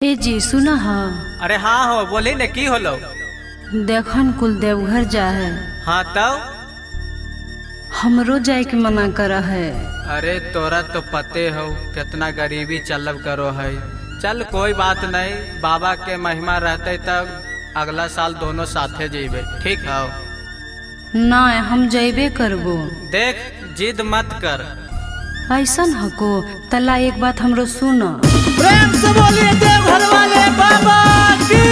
ए जी सुना हा। अरे हाँ हो, बोली ने की होलो? देखन कुल देवघर जा है। हाँ तब? हमरो जाए के मना करा है। अरे तोरा तो पते हो कितना गरीबी चलब करो है। चल कोई बात नहीं, बाबा के महिमा रहते तब अगला साल दोनों साथे जेबे, ठीक हो? ना हम जैबे करबो। देख जिद मत कर। ऐसन हको तला एक बात हमरो सुन। प्रेम से बोलिए देवघर वाले बाबा की।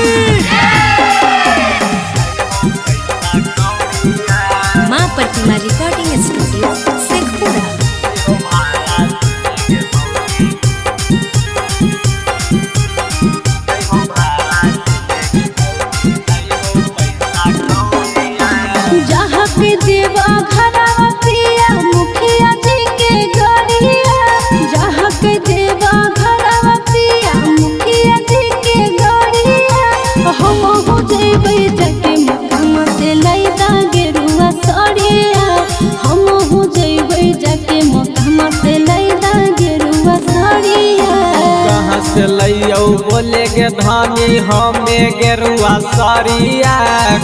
माँ प्रतिमा रिकॉर्डिंग स्टूडियो शेखपुरा। जहाँ के देवा घरवा पिया मुखिया जी के गड़िया। जहाँ के देवा घरवा पिया मुखिया जी के गड़िया। हम हो जइबै जाके मुखमा से लैदा गेरुआ सड़िया। हम हो जइबै जाके मुखमा से लैदा गेरुआ सड़िया। कहाँ से लैयो बोले गे धानी हमें गेरुआ साड़िया।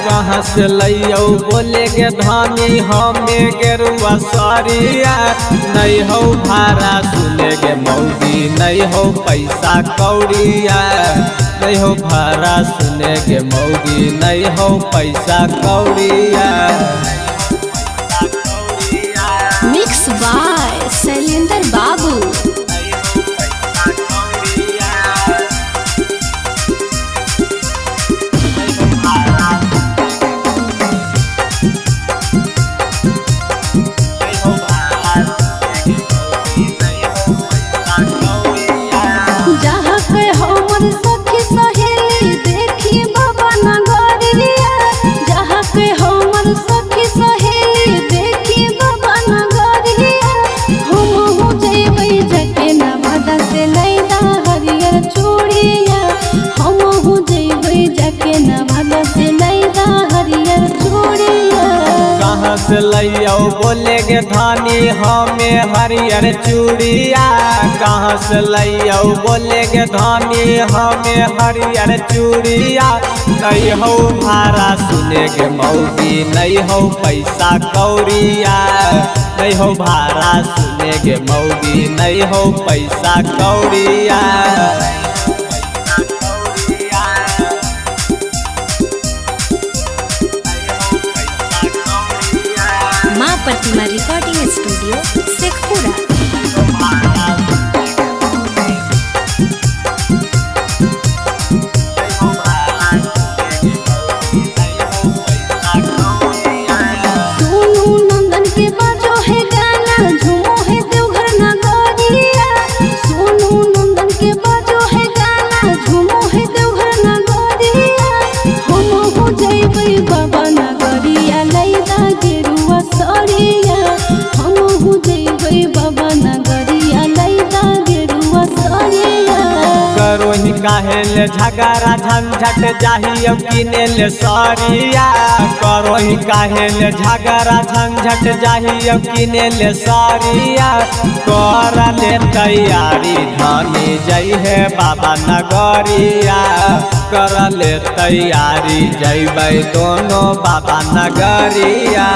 कहाँ से लैयो बोले गे धानी हमें गेरुआ साड़िया। नहीं हो भाड़ा सुने गे मौगी, नहीं हो पैसा कौड़िया। नहीं हो भाड़ा सुने गे मौगी, नहीं हो पैसा कौड़िया। मिक्स बाय शैलेंद्र बाबू। जहाँ के हमर सखी सहेली देखी बाबा नगरिया। जहाँ के हमर सखी सहेली देखी बाबा नगरिया। हम हो जइबै जाके नवादा से लैदा हरियर चूड़िया। हम हो जइबै जाके नवादा से लैदा हरियर चूड़िया। कहाँ से लैयो बोले गे धानी हमें हरियर चूड़िया। कहाँ से लैयो बोले गे धानी हमें हरियर चूड़िया। नहीं हो भाड़ा सुने गे मौगी, नहीं हो पैसा कौड़िया। नहीं हो भाड़ा सुने गे मौगी, नहीं हो पैसा कौड़िया। माँ प्रतिमा रिकॉर्डिंग स्टूडियो शेखपुरा। सोनू नंदन के बाजो है गाना झूमो है देवघर नगरिया। सोनू नंदन के बाजो है गाना झूमो है देवघर नगरिया। हम हो जइबै बाबा नगरिया लैदा गेरुआ सड़िया। हम हो जइबै बाबा नगरिया लैदा गेरुआ सड़िया। करोही काहे ले झगड़ा झंझट जाही अब किने ले साड़िया। करोही काहे ले झगड़ा झंझट जाही अब किने ले साड़िया। कर ले तैयारी धानी जई है बाबा नगरिया। कर ले तैयारी जइबै दोनों बाबा नगरिया।